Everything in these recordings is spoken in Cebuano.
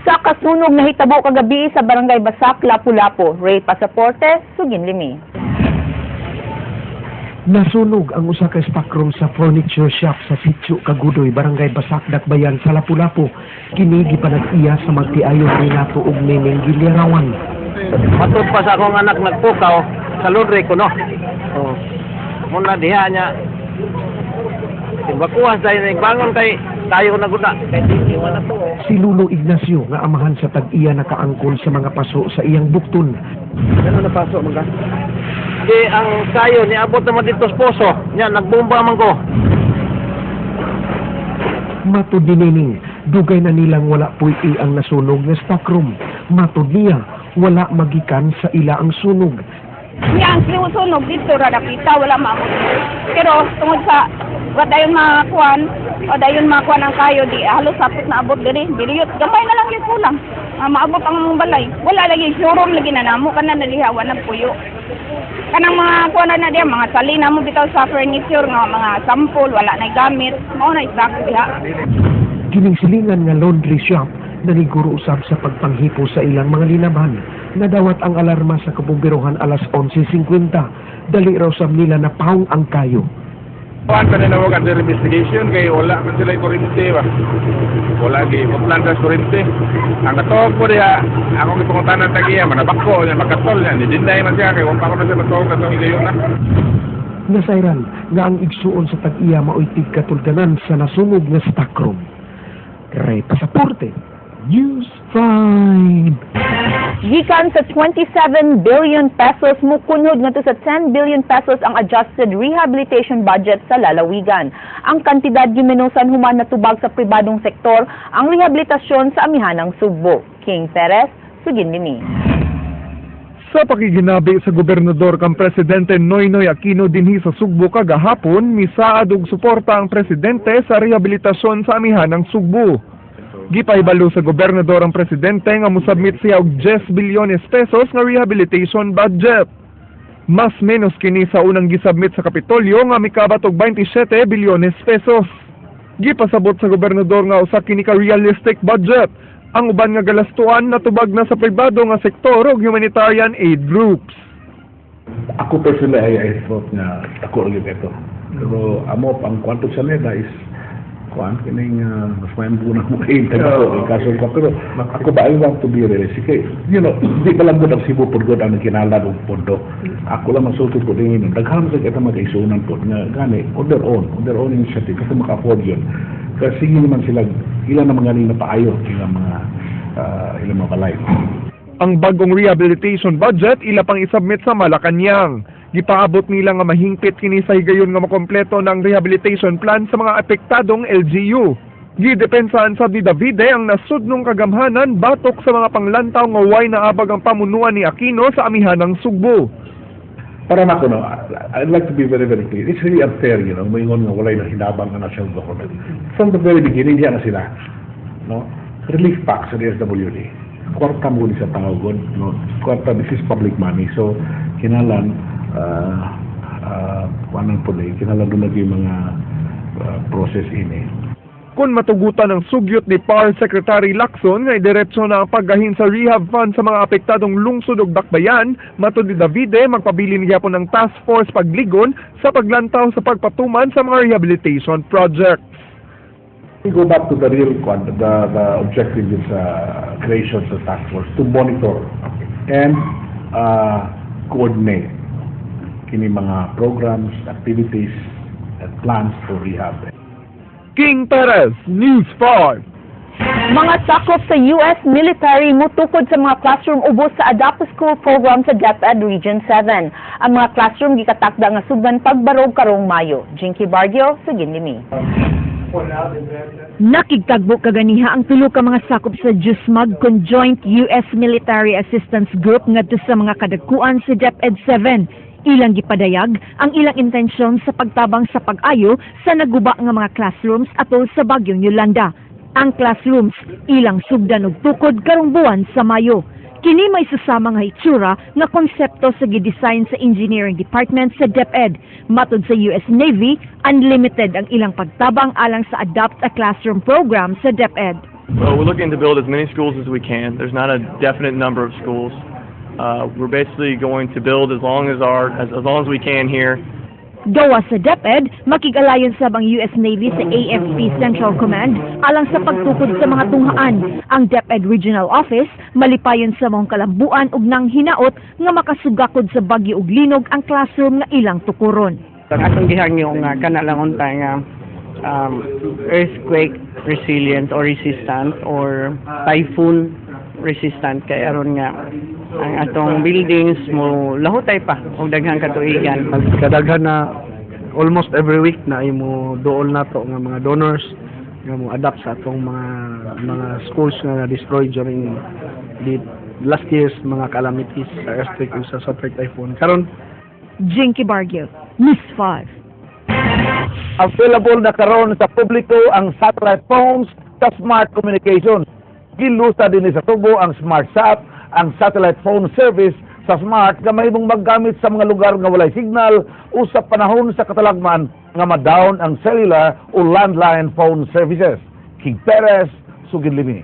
Usa ka sunog nahitabo kagabi sa Barangay Basak, Lapu-Lapu. Ray Pasaporte, Suginlimi. Nasunog ang usa ka stockroom sa furniture shop sa Sitio Kagudoy, Barangay Basak, Dakbayan sa Lapu-Lapu. Kini gipanag-iya sa magtiayon Renato ug Neneng Gilyarawan. Matod pa sa akong anak nagpukaw sa laundry ko, no. Oh. Muna diha niya. Timbakuas dahil nagbangon kay tayo na guna. Kay di na to. Si Lulo Ignacio nga amahan sa tag-iya nakaangkon sa mga paso sa iyang bukton. Ano na paso man ka? Di ang kayo niabot naman dito sa poso. Nya nagbomba man ko. Matod ni Neneng, dugay na nilang wala puy ang nasunog nga stockroom. Matod niya, wala magikan sa ila ang sunog. Niya ang sunog dito ra dapita, wala maabot. Pero tungod sa wa dayon makakuan, o dayon makakuan ang kayo, di halos sapot na abot diri. Diliyot gamay na lang yung kulang. Ah, maabot ang balay. Wala lagi showroom lagi na namo kana na diha, wa nagpuyo. Kanang mga kuan na diha, mga sali namo bitaw sa furniture nga mga sample, wala na gamit. Mao na stock diha. Kining silingan nga laundry shop naniguro usab sa pagpanghipo sa ilang mga linaban. Nadawat ang alarma sa kabumbirohan alas 11:50. Dali raw sab nila napawong ang kayo. Kuan pa nila under investigation kay wala man sila kuryente ba. Wala gi plan sa kuryente. Ang katawag ko diha, akong gipangutanan tagiya manabako niya makatol niya ni dinday man siya kay wa pa ko na siya matawag katong higayon na. Nasayran nga ang igsuon sa tag-iya maoy tigkatulganan sa nasunog nga stockroom. Ray Pasaporte, News 5. Gikan sa 27 billion pesos, mukunhod ngadto sa 10 billion pesos ang adjusted rehabilitation budget sa lalawigan. Ang kantidad gimenosan human natubag sa pribadong sektor ang rehabilitasyon sa amihanang Sugbo. King Perez, Suginlimi. Sa pakiginabi sa gobernador kang Presidente Noynoy Aquino dinhi sa Sugbo kagahapon, misaad og suporta ang presidente sa rehabilitasyon sa amihanang Sugbo. Gipahibalo sa gobernador ang presidente nga mosubmit siya og 10 bilyones pesos nga rehabilitation budget. Mas menos kini sa unang gisubmit sa Kapitolyo nga mikabat og 27 bilyones pesos. Gipasabot sa gobernador nga usa kini ka realistic budget. Ang uban nga galastuan natubag na sa pribado nga sektor ug humanitarian aid groups. Ako personally, I thought nga ako gyud ito. Pero amo ang kwanto sa nila is kuan kining mas may na mo kay ko kaso ko, pero ako ba, I want to be realistic kay di ba lang gud ang Cebu pod gud ang nagkinahanglan og pondo. Ako lang masulti ko din, daghan sa kita mag-isunan pod nga gani on their own initiative kasi maka-afford yun kasi sige naman sila ilan naman galing na paayo ilang mga balay. Ang bagong rehabilitation budget ila pang isubmit sa Malacañang. Gipaabot nila nga mahingpit kini sa higayon nga makompleto ng rehabilitation plan sa mga apektadong LGU. Gidepensaan sab ni Davide ang nasudnong kagamhanan batok sa mga panglantaw nga way naabag ang pamunuan ni Aquino sa amihanang Sugbo. Para nako, no, I'd like to be very, very clear. It's really unfair, moingon nga walay na hinabang ang national government. From the very beginning, diyan na sila. No? Relief pack sa DSWD. Kwarta mo ni sa tawgon, no? Kwarta, this is public money. So, kinalan, kuanan po na, kinalan doon lagi mga process ini. Kung matugutan ang sugyot ni PAR Secretary Lacson nga idiretso na ang paggahin sa rehab fund sa mga apektadong lungsod ug dakbayan, matod ni Davide, magpabilin gyapon ng task force pagligon sa paglantaw sa pagpatuman sa mga rehabilitation projects. We go back to the real kwan, the objective is creation of the task force to monitor and coordinate kini mga programs, activities, and plans for rehab. King Perez, News 5. Mga sakop sa US military mutukod sa mga classroom ubos sa Adopt a School program sa DepEd Region 7. Ang mga classroom gikatakda nga sugdan pagbarog karong Mayo. Jinky Bardio, Suginlimi. Nakigtagbo kaganiha ang tulo ka mga sakop sa JUSMAG Conjoint US Military Assistance Group ngadto sa mga kadagkuan sa DepEd 7. Ilang gipadayag ang ilang intensyon sa pagtabang sa pag-ayo sa naguba nga mga classrooms atol sa bagyong Yolanda. Ang classrooms ilang sugdan og tukod karong buwan sa Mayo. Kini may susama nga hitsura nga konsepto sa gidesign sa Engineering Department sa DepEd. Matod sa US Navy, unlimited ang ilang pagtabang alang sa Adopt a Classroom program sa DepEd. Well, we're looking to build as many schools as we can. There's not a definite number of schools. We're basically going to build as long as we can here. Gawas sa DepEd, makig-alayon sab ang US Navy sa AFP Central Command alang sa pagtukod sa mga tunghaan. Ang DepEd Regional Office malipayon sa maong kalambuan ug nang hinaot nga makasugakod sa bagyo ug linog ang classroom nga ilang tukuron. Ang atong gihangyo nga kana lang unta nga earthquake resilient or resistant or typhoon resistant kay aron nga ang atong buildings mo lahutay pa og daghang katuigan. Kadaghan na almost every week na imo dool nato nga mga donors nga mo adapt sa atong mga schools nga na-destroy during the last year's mga calamities sa earthquake ug sa super typhoon. Karon. Jinky Bargio, News 5. Available na karon sa publiko ang satellite phones sa Smart Communications. Gilusa din sa Sugbo ang SmartSat, ang satellite phone service sa Smart nga mahimong maggamit sa mga lugar nga walay signal o sa panahon sa katalagman nga ma-down ang cellular o landline phone services. King Perez, Sugid Limi.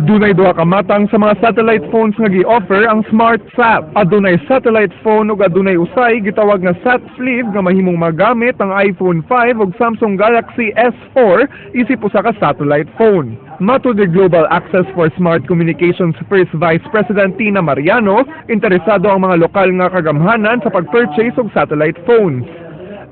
Dunay duha ka matang sa mga satellite phones nga gi-offer ang SmartSat. Adunay satellite phone ug adunay usay gitawag nga Sat Sleeve nga mahimong magamit ang iPhone 5 ug Samsung Galaxy S4 isip usa ka satellite phone. Matud ni Global Access for Smart Communications First Vice President Tina Mariano, interesado ang mga lokal nga kagamhanan sa pag-purchase og satellite phones.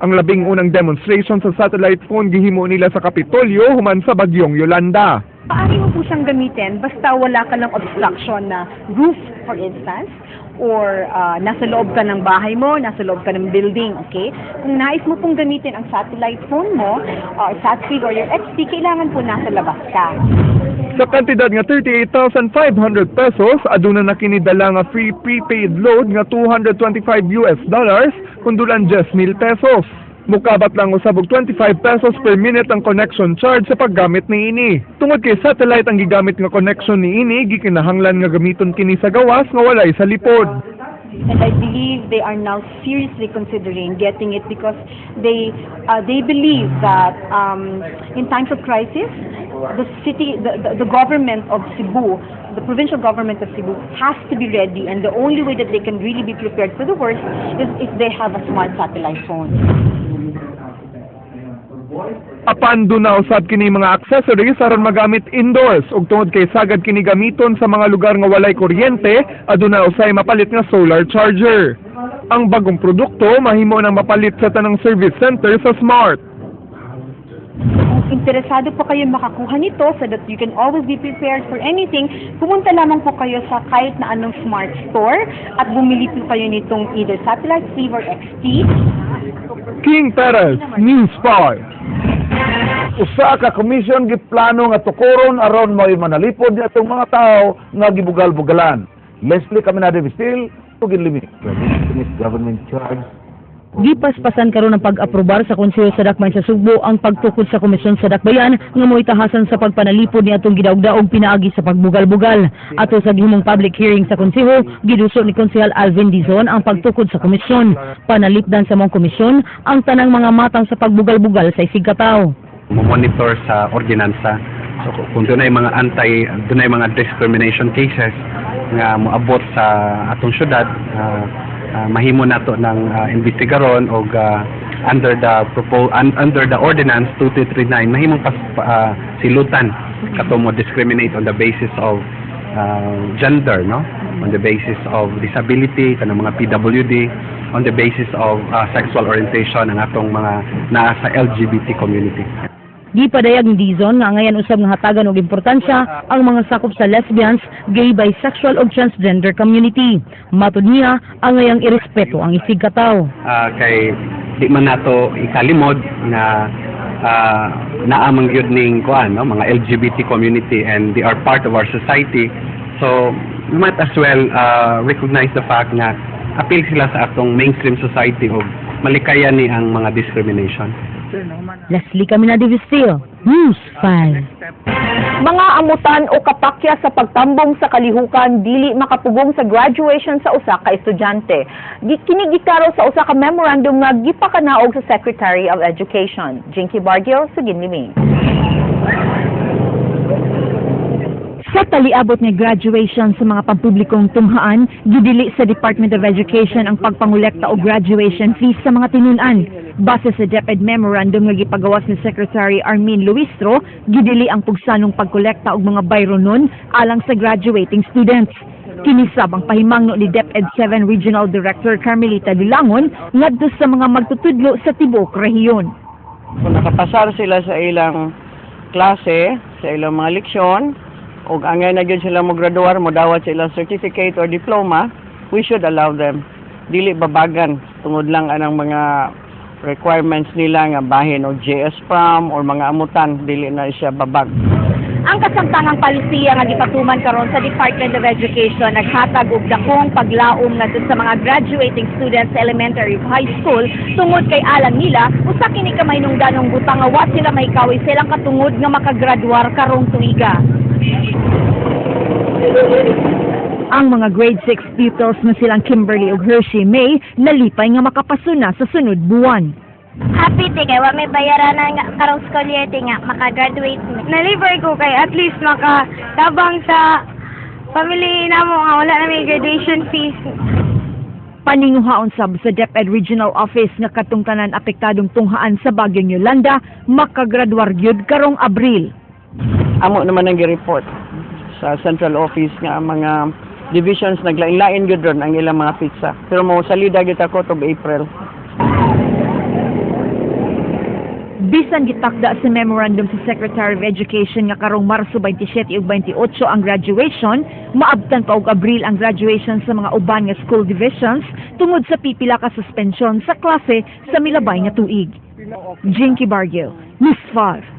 Ang labing unang demonstration sa satellite phone gihimo nila sa Kapitolyo human sa bagyong Yolanda. Maaari mo po siyang gamitin basta wala ka ng obstruction na roof, for instance, or nasa loob ka ng bahay mo, nasa loob ka ng building, okay? Kung nais mo pong gamitin ang satellite phone mo, or SatSleeve or your XT, kailangan po nasa labas ka. Sa kantidad nga 38,500 pesos, aduna na kini dala nga free prepaid load nga US$225 kun dulan 10,000 pesos. Mukabat lang usab og 25 pesos per minute ang connection charge sa paggamit niini. Tungod kay satellite ang gigamit nga connection niini, gikinahanglan nga gamiton kini sa gawas nga walay sa lipod. And I believe they are now seriously considering getting it because they believe that in times of crisis, the city, the government of Cebu, the provincial government of Cebu has to be ready, and the only way that they can really be prepared for the worst is if they have a smart satellite phone. Apan duna usab kini mga accessories aron magamit indoors ug tungod kay sagad kini gamiton sa mga lugar nga walay kuryente, aduna usay mapalit nga solar charger. Ang bagong produkto mahimo nang mapalit sa tanang service center sa Smart. Kung interesado po kayo makakuha nito so that you can always be prepared for anything, pumunta lamang po kayo sa kahit na anong Smart store at bumili po kayo nitong either satellite sleeve or XT. King Perez, News 5. Usa ka komisyon giplano nga tukoron aron mao'y manalipod ni atong mga tawo nga gibugal-bugalan. Leslie Caminade Vistil, Sugid Limi. Government charge. Gipaspasan karon ang pag-aprobar sa Konseho sa Dakbayan sa Sugbo ang pagtukod sa Komisyon sa Dakbayan nga mo'y tahasan sa pagpanalipod ni atong gidaog-daog pinaagi sa pagbugal-bugal. Ato sa gihimong public hearing sa Konseho, giduso ni Konsehal Alvin Dizon ang pagtukod sa komisyon. Panalipdan sa maong komisyon ang tanang mga matang sa pagbugal-bugal sa isigkatawo. Monitor sa ordinansa. So kung dunay mga discrimination cases nga moabot sa atong syudad, mahimo nato ng investigaron og under the ordinance 2239 mahimong silutan kato mo discriminate on the basis of gender, no, on the basis of disability, kanang mga PWD, on the basis of sexual orientation, ang atong mga naa sa LGBT community. Gipadayag ni Dizon nga angayan usab nga hatagan og importansya ang mga sakop sa lesbians, gay, bisexual ug transgender community. Matud niya, angayang irespeto ang isigkatawo. Kay di man nato ikalimod nga naa man gyud ning kuan, no, mga LGBT community and they are part of our society, so we might as well recognize the fact nga apil sila sa atong mainstream society og malikayan ni ang mga discrimination. Leslie Caminade Vistil, News 5. Mga amutan o kapakya sa pagtambong sa kalihukan dili makapugong sa graduation sa usa ka estudyante. Kini gikaro sa usa ka memorandum nga gipakanaog sa Secretary of Education. Jinky Bargio, Sugid Limi. Sa taliabot nga graduation sa mga pampublikong tunghaan, gidili sa Department of Education ang pagpangolekta og graduation fees sa mga tinun-an. Base sa DepEd memorandum nga gipagawas ni Secretary Armin Luistro, gidili ang pugsanong pagkolekta og mga bayronon alang sa graduating students. Kini sab ang pahimangno ni DepEd 7 Regional Director Carmelita Dulangon ngadto sa mga magtutudlo sa tibuok rehiyon. Kung nakapasar sila sa ilang klase, sa ilang mga leksyon, ug angay na gyud sila mo graduar, mo dawat sa ilang certificate or diploma, we should allow them. Dili babagan tungod lang anang mga requirements nila nga bahin og JS prom or mga amutan, dili na siya babag. Ang kasamtangang palisiya nga gipatuman karon sa Department of Education naghatag og dakong paglaom ngadto sa mga graduating students sa elementary ug high school tungod kay alang nila usa kini ka mahinungdanong butang nga wa sila mahikawi sa ilang katungod nga makagraduar karong tuiga. Ang mga grade 6 pupils nga silang Kimberly ug Hershey May nalipay nga makapaso na sa sunod buwan. Happy te kay wa may bayaranan nga karong school year te nga makagraduate mi. Nalipay ko kay at least makatabang sa family namo nga wala na may graduation fees. Paninguhaon sab sa DepEd Regional Office nga katong tanan apektadong tunghaan sa Bagyong Yolanda makagraduar gyud karong Abril. Amo naman ang gi-report sa central office nga ang mga divisions naglain-lain gyud ron ang ilang mga petsa. Pero mo salida gyud ako to April. Bisan gitakda sa memorandum sa Secretary of Education nga karong Marso 27 ug 28 ang graduation, maabtan pa og Abril ang graduation sa mga uban nga school divisions tungod sa pipila ka suspensyon sa klase sa milabay nga tuig. Jinky Barrio, News 5.